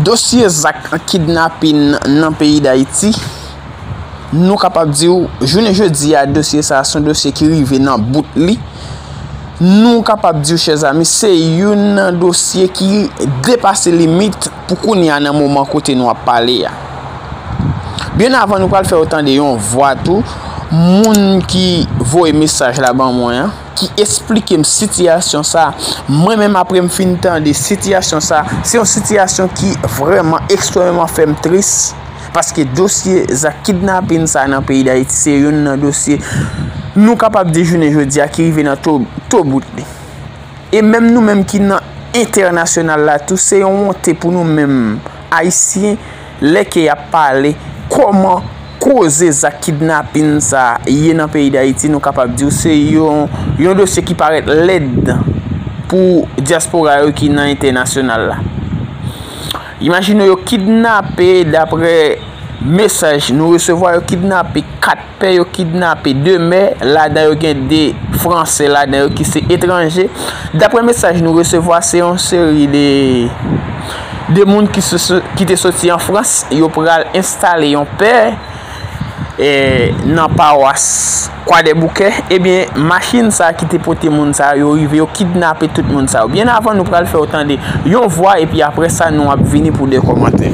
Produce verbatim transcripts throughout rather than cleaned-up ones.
Dosye zak kidnapin nan peyi Dayiti, nou kapab di w, jounen jodi a, dosye sa a se yon dosye ki rive nan bout li. Nou kapab di w, chè zami, se youn nan dosye ki depase limit pou kounye a nan moman kote nou ap pale a. Byen avan nou pral fè w tande yon vwa tou, moun ki voye mesaj la ban mwen an, ki esplike m sitiyasyon sa, mwen menm apre m fin tande sitiyasyon sa, se yon sitiyasyon ki vrèman ekstrèmeman fè m tris, paske dosye zak kidnapin sa nan peyi Dayiti se youn nan dosye nou kapab di jounen jodi a ki rive nan to, to bout li. E menm nou menm ki nan entènasyonal la tou, se yon wonte pou nou menm Ayisyen, lè ke y ap pale kòman koze zak kidnapin sa ye nan peyi Dayiti, nou kapab di w se yon, yon dosye ki parèt lèd pou dyaspora yo ki nan entènasyonal la. Imajine w, yo kidnape, daprè mesaj nou resevwa, yo kidnape kat pè, yo kidnape de mè, ladan yo gen de Fransè ladan yo ki se etranje. Daprè mesaj nou resevwa, se yon seri de, de moun ki se, se, ki te soti an Frans, yo pral enstale yon pè, e, nan pawas Kwadèboukè. Ebyen, machin sa ki te pote moun sa yo rive, yo kidnape tout moun sa yo. Byen avan, nou pral fè w tande yon vwa, epi apre sa, nou ap vini pou de kòmantè.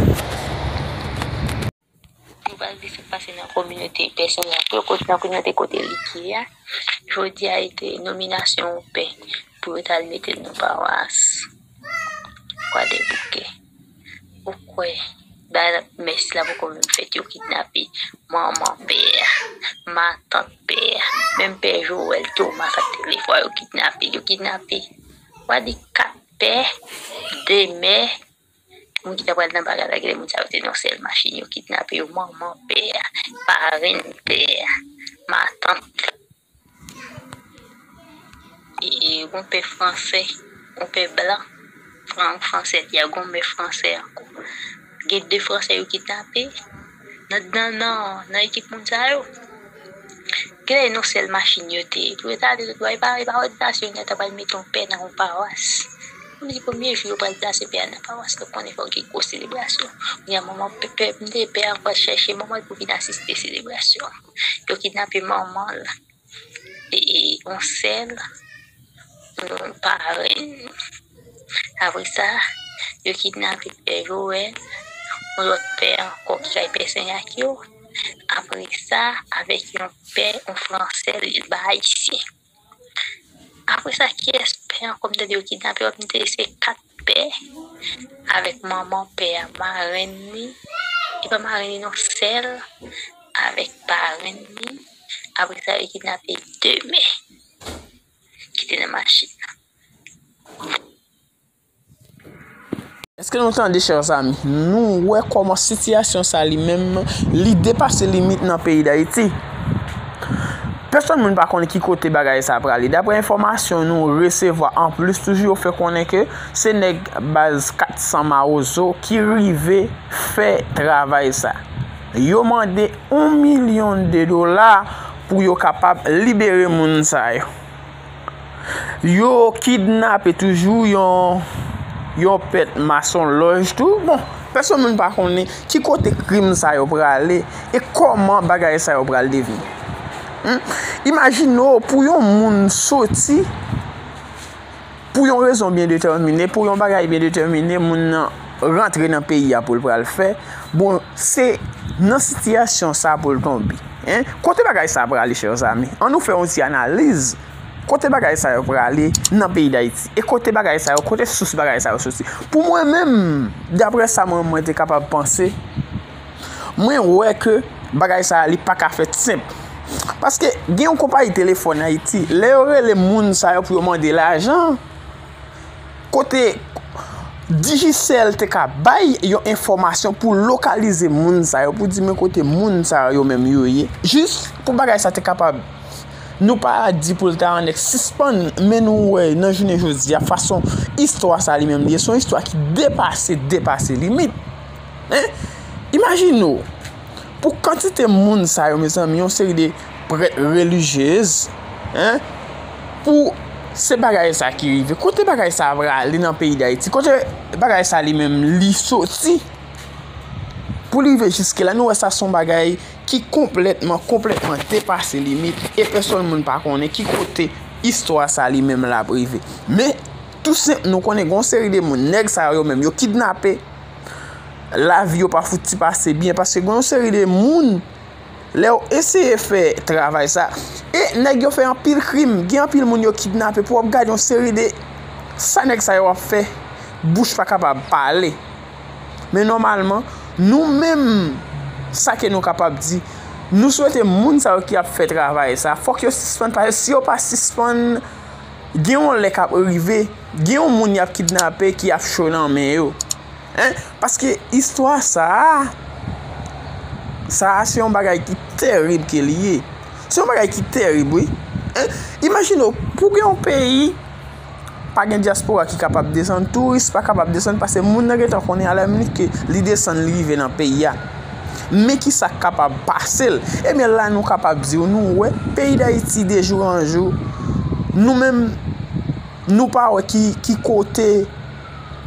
Nou pral di sa k pase nan kominote Pè Senyakyo, kote, nan kominote kote li ye a. Jodi a, e te nominasyon yon pè pou yo t al mete l nan pawas Kwadèboukè. Ou kwè, ba mès la poko menm fèt, yo kidnape manman pè a, matant pè a, menm pè Joel Thomas ak Telefwa, yo kidnape, yo kidnape. W a di kat pè, de mè, moun ki ta pral nan bagay la, gen de moun sa yo te nan sèl machin, yo kidnape yo, manman pè a, parenn pè a, matant. E, e, gon pè fransè, gon pè blan, fran, fransè, y a gon mè fransè ankò. Gen de fransè yo kidnape nan, nan, nan, nan ekip moun sa yo. Genlè nan sèl machin yo te ye. Pou yo ta ale tout bò, e pa, e pa òdinasyon yo ta pral mete yon pè nan yon pawas. Pou di premye jou yo pral plase pè a nan pawas, nou konnen fòk gen gwo selebrasyon. Kounye a manman pè, pè, m te pè a pral chèche manman l pou vin asiste selebrasyon an. Yo kidnape manman l, e, e, yon sèl, yon parenn. Apre sa, yo kidnape pè Joel, yon lòt pè ankò ki kay pè Senyakyo. Apre sa, avèk yon pè, yon fransè, li ba ayisyen. Apre sa, kiyès pè ankò m tande yo kidnape? M tande se kat pè avèk manman pè a, marenn li, e pa marenn li non, sè l avèk parenn li. Apre sa, yo kidnape de mè ki te nan machin nan. Èske nou tande, chè zami? Nou wè kòman sitiyasyon sa li menm, li depase limit nan peyi Dayiti. Pèsòn moun pa konnen ki kote bagay sa prale. Daprè enfòmasyon nou resevwa anplis toujou, yo fè konnen ke se nèg baz kat san Mawozo ki rive fè travay sa. Yo mande yon milyon de dola pou yo kapab libere moun sa yo. Yo kidnape toujou yon, yon pèt masonlòj tou. Bon, pèsòn moun pa konnen ki kote krim sa yo prale e kòman bagay sa yo pral devni. Hmm? Imajine w pou yon moun soti pou yon rezon byen detèmine, pou yon bagay byen detèmine, moun nan rantre nan peyi a pou l pral fè. Bon, se nan sitiyasyon sa pou l tonbe. Hein? Kote bagay sa prale, chè zami? Ann nou fè yon ti analiz. Kote bagay sa yo prale nan peyi Dayiti? E kote bagay sa yo, kote sous bagay sa yo soti? Pou mwen menm, daprè sa mwen, mwen te kapab panse, mwen wè ke bagay sa a, li pa ka fèt senp. Paske gen yon konpayi telefòn Ayiti, lè yo rele moun sa yo pou yo mande lajan, kote Digicel te ka bay yon enfòmasyon pou lokalize moun sa yo, pou di men kote moun sa yo menm yo ye. Jis pou bagay sa te kapab, nou pa di pou l ta annèk sispann, men nou wè nan jounen jodi a, fason istwa sa li menm li ye, se yon istwa ki depase, depase limit. Hein? Imajine w, pou kantite moun sa yo, mezanmi, yon seri de prèt relijyez, hein, pou Se bagay sa ki rive. Kote bagay sa prale nan peyi Dayiti? Kote bagay sa li menm li soti? Pou li rive jiske la, nou wè sa se yon bagay ki konplètman, konplètman depase limit e pèsòn moun pa konnen ki kote istwa sa li menm l ap rive. Men, tou senp, nou konnen gen yon seri de moun, nèg sa yo menm, yo kidnape, lavi yo pa fouti pase byen, paske gen yon seri de moun, lè yo eseye fè travay sa, e nèg yo fè anpil krim, gen anpil moun yo kidnape, pou w ap gade yon seri de sa nèg sa yo ap fè, bouch pa kapab pale. Men nòmalman, nou menm, sa ke nou kapab di, nou swete moun sa yo ki ap fè travay sa, fòk yo sispann, paske si yo pa sispann, gen yon lè k ap rive, gen yon moun y ap kidnape ki ap cho nan men yo. Hein? Paske istwa sa a, sa a se yon bagay ki terib ke li ye. Se yon bagay ki terib, wi. Hein? Imajine w, pou gen yon peyi, pa gen dyaspora ki kapab desann, touris pa kapab desann, paske moun nan gentan konnen alaminit ke li desann, li rive nan peyi a. Men ki sa k kapab pase l? Ebyen, la nou kapab di w, nou wè, peyi Dayiti, de jou an jou, nou menm, nou pa wè ki, ki kote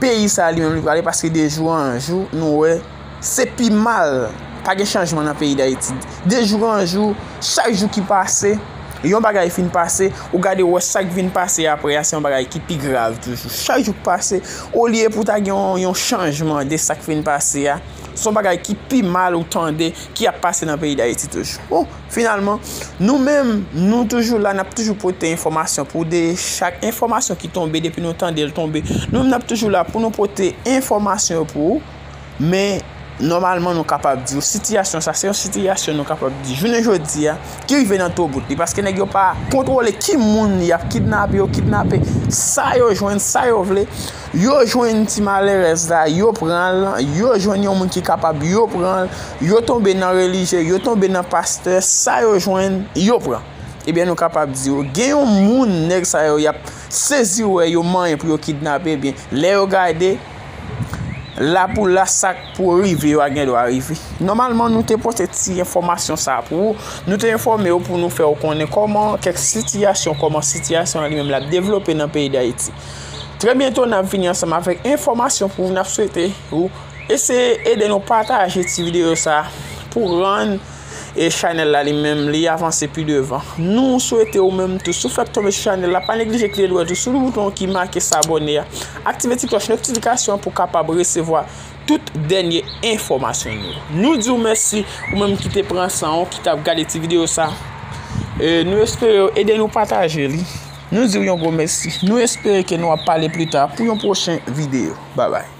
peyi sa a li menm li prale, paske de jou an jou, nou wè, se pi mal. Pa gen chanjman nan peyi Dayiti. De jou an jou, chak jou ki pase, yon bagay fin pase, ou gade, ou wè sa k vin pase apre a, se yon bagay ki pi grav toujou. Chak jou k pase, olye pou ta gen yon, yon chanjman de sa k fin pase a, se yon bagay ki pi mal ou tande ki ap pase nan peyi Dayiti toujou. Bon, finalman, nou menm, nou toujou la, n ap toujou pote enfòmasyon pou w de chak enfòmasyon ki tonbe, depi nou tande l tonbe. Nou menm, n ap toujou la pou nou pote enfòmasyon yo pou ou. Men, nòmalman, nou kapab di w, sitiyasyon sa, se yon sitiyasyon nou kapab di, jounen jodi a, ki rive nan to bout li, paske nèg yo pa kontwole ki moun y ap kidnape, yo kidnape, sa yo jwenn, sa yo vle, yo jwenn ti malerèz la, yo pran l, yo jwenn yon moun ki kapab, yo pran l, yo tonbe nan relijye, yo tonbe nan pastè, sa yo jwenn, yo pran. Ebyen, nou kapab di w, gen yon moun, nèg sa yo, y ap sezi wè yo manyen pou yo kidnape, ebyen, lè yo gade, la pou la, sa k pou rive yo a gen dwa rive. Nòmalman, nou te pote ti enfòmasyon sa a pou ou. Nou te enfòme w pou nou fè w konnen kòman kèk sitiyasyon, kòman sitiyasyon an li menm l ap devlope nan peyi Dayiti. Trè byento, n ap vini ansanm avèk enfòmasyon pou ou. N ap swete ou eseye ede nou pataje ti videyo sa a pou rann e chanèl la li menm, li avanse pi devan. Nou swete ou menm tou, si w fèk tonbe sou chanèl la, pa neglije klike dwèt ou sou bouton ki make sabone a. Aktive ti klòch notifikasyon pou w kapab resevwa tout dènye enfòmasyon nou. Nou di w mèsi, ou menm ki te pran san w, ki t ap gade ti videyo sa. E nou espere w ede nou pataje li. Nou di w yon gwo mèsi. Nou espere ke nou ap pale pli ta pou yon pwochen videyo. Babay.